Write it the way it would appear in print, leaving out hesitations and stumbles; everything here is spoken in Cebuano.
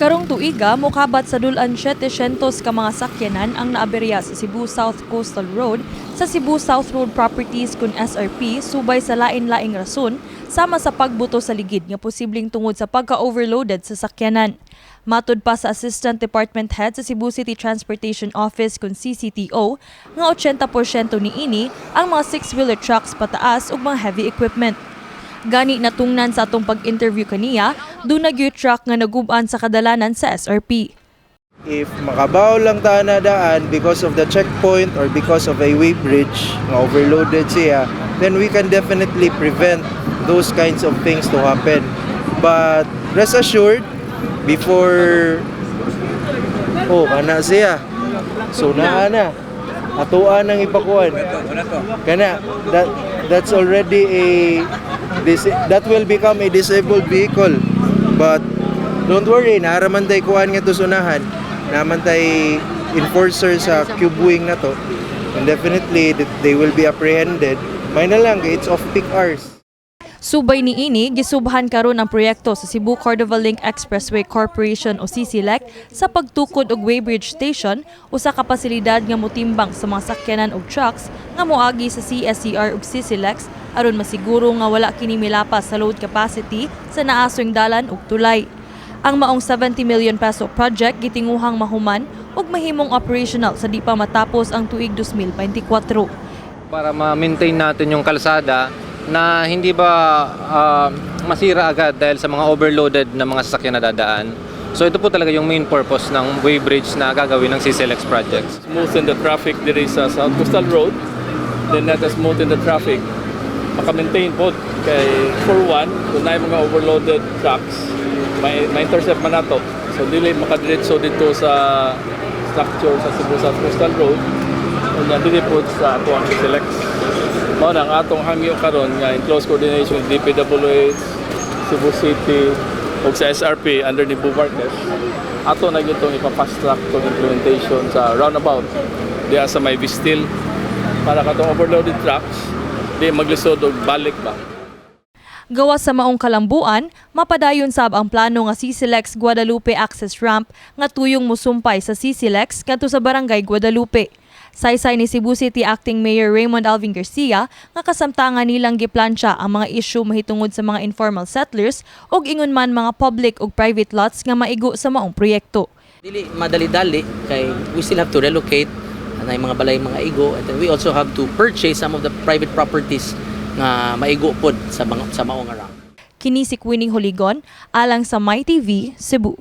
Karong tuiga, mokabat sa dul-an 700 ka mga sakyanan ang naaberya sa Cebu South Coastal Road sa Cebu South Road Properties kun SRP subay sa lain-laing rason, sama sa pagbuto sa ligid nga posibleng tungod sa pagka-overloaded sa sakyanan. Matud pa sa Assistant Department Head sa Cebu City Transportation Office kun CCTO nga 80% niini ang mga six-wheeler trucks pataas ug mga heavy equipment. Gani natungnan sa atong pag-interview kaniya, duna gyud truck nga naguban sa kadalanan sa SRP. If makabaw lang ta na daan because of the checkpoint or because of a weighbridge nga overloaded siya, then we can definitely prevent those kinds of things to happen. But rest assured, before, oh, kana siya. So naa na. Atoa nang ipakuan. Kana that's already a this that will become a disabled vehicle. But don't worry, naa ra man tay kuan nga sunahan. Naa man tay enforcer sa cube wing na to. And definitely that they will be apprehended. May na lang kay it's off peak hours. Subay niini, gisubhan karon ang proyekto sa Cebu Cordova Link Expressway Corporation o CCLEC sa pagtukod og weighbridge station, usa ka pasilidad nga motimbang sa mga sakyanan og trucks nga moagi sa CSCR ug CCLEX aron masiguro nga wala kini milapas sa load capacity sa naasoyng dalan ug tulay. Ang maong 70 million peso project gitinguhang mahuman ug mahimong operational sa di pa matapos ang tuig 2024. Para ma-maintain natin yung kalsada na hindi ba masira agad dahil sa mga overloaded na mga sasakyan na dadaan. So ito po talaga yung main purpose ng weighbridge na gagawin ng CCLX projects. Smoothen the traffic diri sa South Coastal Road, then let us smoothen the traffic. Maka-maintain po kay for one, kung naay mga overloaded trucks, may ma-intercept man nato. So dili makadiretso dito sa structure sa Cebu South Coastal Road. Unya dili po sa atuang CCLEX. Mao na ang atong hangyo karon nga in close coordination with DPWH, Cebu City ug sa SRP under ni Boo Marquez, ato na gyud tong ipa-fast track tong implementation sa roundabout diha sa may Vistil para katong overloaded trucks di maglisod og balik ba. Gawas sa maong kalambuan, mapadayon sab ang plano nga CCLEX Guadalupe Access Ramp nga tuyong musumpay sa CCLEX ngadto sa Barangay Guadalupe. Saysay ni Cebu City Acting Mayor Raymond Alvin Garcia nga kasamtangan nilang giplansya ang mga isyu mahitungod sa mga informal settlers ug ingon man mga public ug private lots nga maigo sa maong proyekto. Dili madali-dali kay we still have to relocate anay mga balay mga igo, and then we also have to purchase some of the private properties nga maigo pod sa mga sa maong nga ramp. Kini si Queenie Holigon alang sa MyTV Cebu.